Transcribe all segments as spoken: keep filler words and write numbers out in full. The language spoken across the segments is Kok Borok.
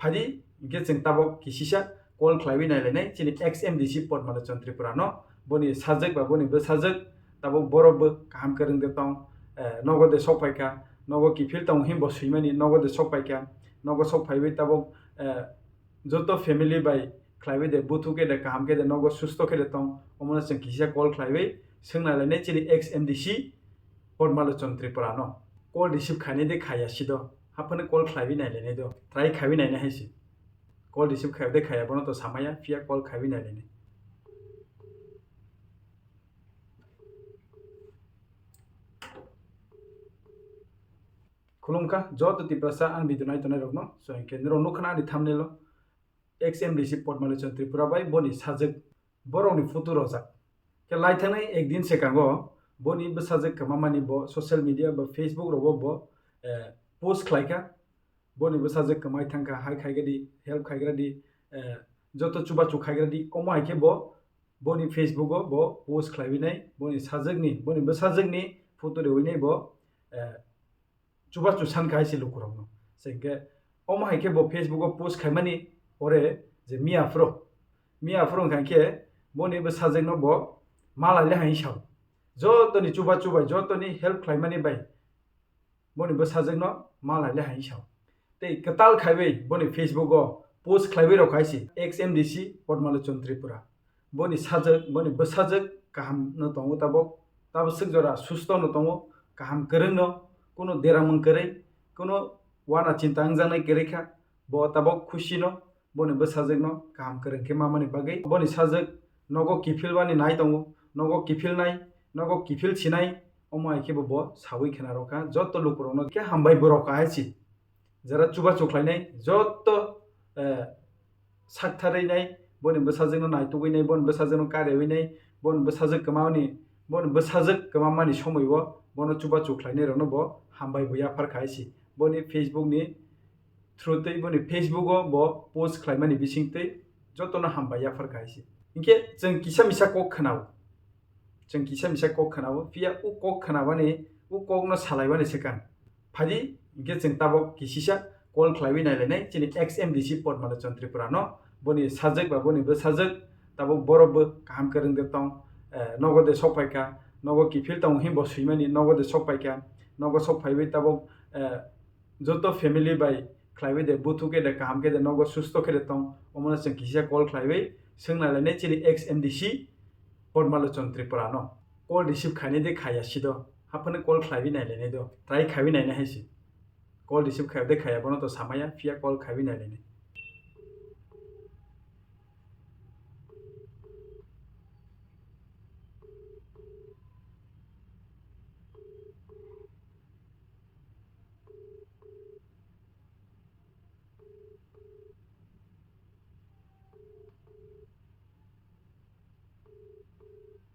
Phadi, hingke chwng tabok kisisa call khlaiwi nailainai chini ex M D C Padmalochon Tripura no, boni sajwk ba boni bwsajwk tabok borok bo kaham kwrwng de tong, eh, nogo de sok phaikha, nogo kiphil tong himbo swimani, nogo de sok phaikha, nogo sok phaiwi tabok, eh, joto family bai khlaiwi de, buthu khe de, kaham khe de, nogo susto khe de tong, omono chwng kisa call khlaiwi swng nailainai chini ex M D C Padmalochon Tripura no. Call receive khainai de khaya sido, haphano call khlaiwi nailainai do, try khaiwi nainai hai se. Call receive khaiwi de khaya, bono to samaya, phiya call khaiwi nailainai. Khulumkha joto Tiprasa ang video nai tongnai rokno. So, hinkhe norok nukha na ani thumbnail o, ex M D C Padmalochon Tripura bai boni sajwk, borokni photo rojak. Khe lai thangnai ekdin sekango boni bwsajwk kwmamani bo social media ba Facebook rogo bo, eh, post khlaikha. Boni bwsajwk kwmai thangkha, hai khaigradi, help khaigradi, eh, joto chubachu khaigradi, omo hai khe bo boni Facebook o bo post khlaiwi nai, boni sajwkni, boni bwsajwkni photo riwi nai bo, eh, chubachu sankha hai se lukurokno. Hinkhe omo hai khe bo Facebook o post khaimani pore je miya phuru, miya phuru wngkha khe boni bwsajwkno bo malai le hai sao. Jotoni chubachu bai, jotoni help khlaimani bai boni bwsajwkno malai le hai sao. Tei kwtal khaiwi boni Facebook o post khlaiwi rok hai se ex M D C Padmalochon Tripura. Boni sajwk, boni bwsajwk kaham no tongo tabok. Tabok swk jora susto no tongo, kaham kwrwng no, kuno deramung kwrwi, kuno wana chinta wngjaknai kwrwi kha. Bo tabok khusi no, boni bwsajwk no kaham kwrwng khe mamani bagwi. Boni sajwk nogo kiphil bani nai tongo, nogo kiphil nai, nogo kiphil sinai, omo hai khe bo, bo sawi khna rokha. Joto lukurok no khe hambai borok kahai si. Jara chubachu khlainai joto, eh, saktharwi nai, boni bwsajwkno naitugwi nai, boni bwsajwkno karewi nai, boni bwsajwk kwmani, boni bwsajwk kwmamani somoi o bono chubachu khlainai rokno bo hambai bo yaphar khai si. Boni Facebook ni through twi boni Facebook o bo post khlaimani bising twi jotono hambai yaphar khai si. Hinkhe chwng kisa misa kok khwnao. Chwng kisa misa kok khwnao, phiya o kok khwnabani, o kokno salaibani swkang. Phadi, hinkhe chwng tabok kisisa call khlaiwi nailainai chini ex M D C Padmalochon Tripura no, boni sajwk ba boni bwsajwk tabok borok bo kaham kwrwng de tong, eh, nogo de sok phaikha, nogo kiphil tong himbo swimani, nogo de sok phaikha, nogo sok phaiwi tabok, eh, joto family bai khlaiwi de, buthu khe de, kaham khe de, nogo susto khe de tong, omono chwng kisa call khlaiwi swng nailainai chini ex M D C Padmalochon Tripura no. Call receive khainai de khaya sido, haphano call khlaiwi nailainai do, try khaiwi nainai hai se. Call receive khaiwi de khaya, bono to samaya, phiya call khaiwi nailainai.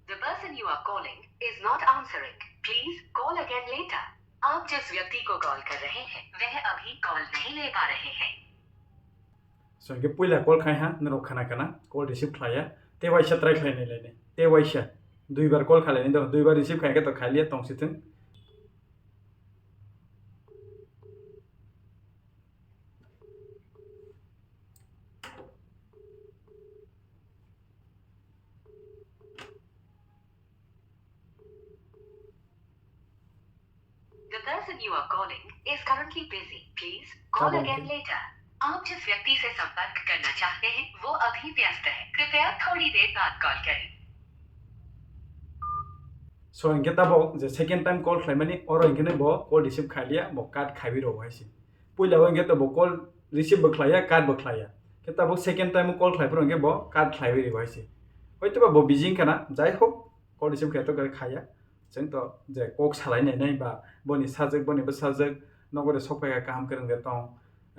The person you are calling is not answering. Please call again later. आप जिस व्यक्ति को कॉल कर रहे हैं, वह अभी कॉल नहीं ले पा रहे हैं। So, hinkhe puila call khai ha, norok khana khana, call receive khlaiya, tei waisa try khlai nai lainai, tei waisa, duibar call khlai nai, duibar receive khai khe to khailiya, tong si thung. The person you are calling is currently busy. Please call again later. आप जिस व्यक्ति से संपर्क करना चाहते हैं, वो अभी व्यस्त है। कृपया थोड़ी देर बाद कॉल करें। So, hinkhe tabok je second time call khlaimani, oro hinkhe bo call receive khailiya, bo cut khaiwi rw hai se. Puila o hinkhe to bo call receive bo khlaiya, cut bo khlaiya. Khe tabok second time call khlai phuru hinkhe bo cut khlaiwi rw hai se. Hoitoba bo busy wngkha na, jai hok, call receive khe to khaiya. Chwng to je kok salai nai nai ba boni sajwk, boni bwsajwk nogo de sok phaikha, kaham kwrwng de tong,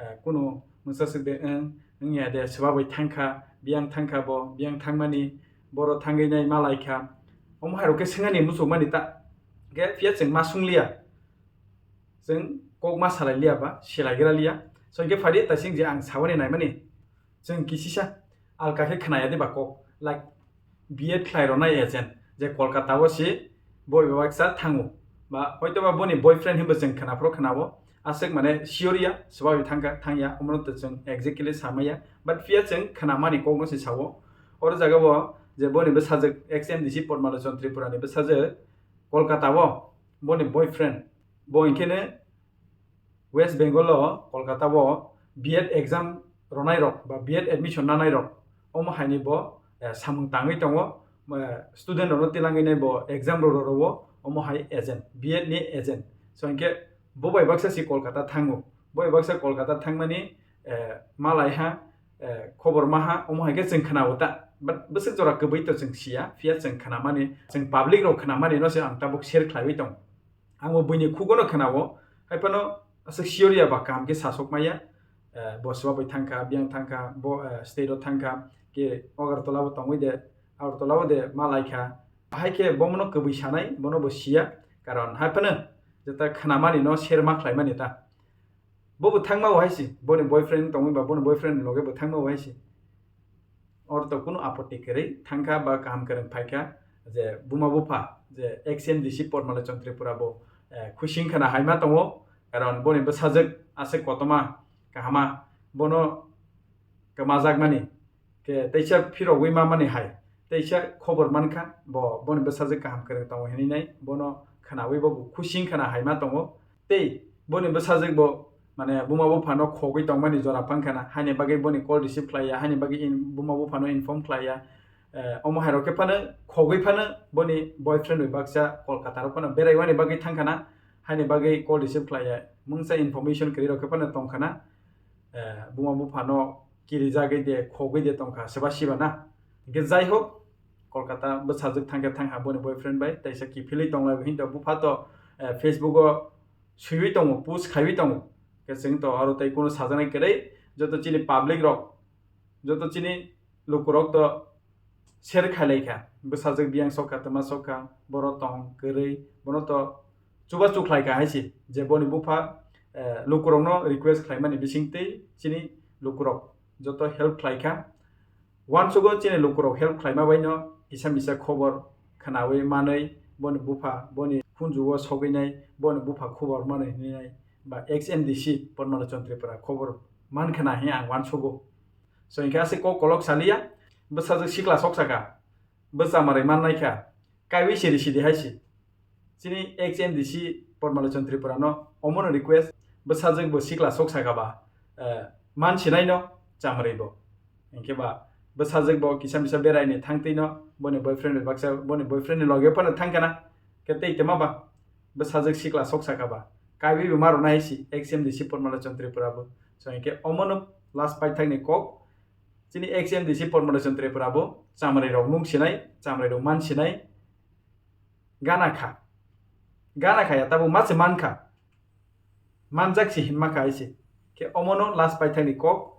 eh, kunu mungsa swk de wng, wngya de swba bai thangkha, biyang thangkha bo, biyang thangmani boro thangwi nai ma laikha. Omo hai rok khe swngani muchung mani ta, khe phiya chwng ma swngliya, chwng kok ma salai liya ba, silai gra liya. So hinkhe phadi taising je ang sawani naimani. Chwng kisisa alka khe khnaya de ba kok, like, B Ed khlai rwnai agent, je Kolkata o se boi bai baksa thango, ba hoito ba boni boyfriend hinbo chwng khna phuru khna o, Aswk mane sure ya, swbawi thangkha, thangya, omono to chwng exactly samaya. But phiya chwng khnamani kokno se sao. Oro jaga bo je boni bwsajwk ex M D C Padmalochon Tripura ni bwsajwk Kolkata o boni boyfriend. Bo hinkhe ne West Bengal o Kolkata o B Ed exam ronai rok ba B Ed admission nanai rok omo haini bo, eh, samung tangwi tongo. Eh, student rokno tilangwi nai bo exam rw rw rw o omo hai agent, B Ed ni agent. So hinkhe bo bai baksa si Kolkata thango. Bo bai baksa Kolkata thangmani, eh, malai ha, eh, khobor maha, omo hai khe chwng khna-o ta. But bwswk jora kwbwi to chwng siya, phiya chwng khnamani, chwng public rok khnamani no se ang tabuk share khlaiwi tongo. Ang bo buini khugo no khna-o, hai phano aswk sure ya ba kaham khe sasok maya, eh, bo swbawi thangkha, biyang thangkha, bo, eh, state o thangkha, ke Agartala bo tongwi de, Agartala o de malaikha. Hai khe bomono kwbwi sanai, bono bo siya, karon hai phano jeta khnamani no share ma khlaimani ta. Bo bo thangma o hai si, boni boyfriend tongwi ba boni boyfriend ni loge bo thangma o hai si. Or to kunu apotti kwrwi thangkha ba kaham kwrwng phaikha je buma bupha je ex M D C Padmalochon Tripura bo, eh, khusi wngkha na hai ma tongo, karon boni bwsajwk aswk kotorma kahama bono kwmajakmani khe teisa phirogwi mamani hai, teisa khobor mankha, bo boni bwsajwk kaham kwrwng tongo hinwi nai, bono khnawi bo bo khusi wngkha na hai ma tongo. Tei boni bwsajwk bo, mane, buma buphano khogwi tongmani jora phangkha na, haini bagwi boni call receive khlaiya, haini bagwi in-, buma buphano inform khlaiya. Eh, omo hai rok khe phano khogwi phano boni boyfriend bai baksa Kolkata rok phano berai wani bagwi thangkha na, haini bagwi call receive khlaiya, mungsa information kwrwi rok khe phano tongkha na. Eh, buma buphano kirijagwi de, khogwi de tongkha, seba siba na. Hinkhe jai hok, Kolkata bwsajwk thangkhe thangkha boni boyfriend bai, teisa kiphilwi tonglai hinto bupha to, eh, Facebook o swiwi tongo, post khaiwi tongo. Khe chwng to aro tei kunu sajaknai kwrwi, joto chini public rok, joto chini lukurok to share khailai kha. Bwsajwk biyang sokha, twma sokha, borok tong kwrwi, bono to chubachu khlai kha hai se, je boni bupha, eh, lukurokno request khlaimani bisingtwi chini lukurok joto help khlai kha. Uansugo chini lukurok help khlaima baino kisa misa khobor khnawi manwi boni bupha, boni khunjugo sogwinai, boni bupha khobor manwi hinwi nai, ba ex M D C Padmalochon Tripura khobor man khna hinwi ang uansugo. So hinkhe aswk kok kolok saliya, bwsajwk sikla sok saka, bwsa mwrwi mannai kha, kaiwi siri sidi hai si. Chini ex M D C Padmalochon Tripura no omono request, bwsajwk bo sikla sok saka ba, eh, man sinai no chamrwi bo. Hinkhe ba bwsajwk bo kisa misa beraini thangtwi no boni boyfriend bai baksa boni boyfriend ni loge phano thangkha na. Khe tei tama ba bwsajwk sikla sok saka ba kaiwi bo ma rwna hai si ex M D C Padmalochon Tripura bo. So hinkhe omono last paithak ni kok chini ex M D C Padmalochon Tripura bo chamrwi rok mung sinai, chamrwi rok man sinai. Gana kha. Gana kha ya, tabuk ma se man kha. Manjak se hinma kha hai se. Khe omono last paithak ni kok,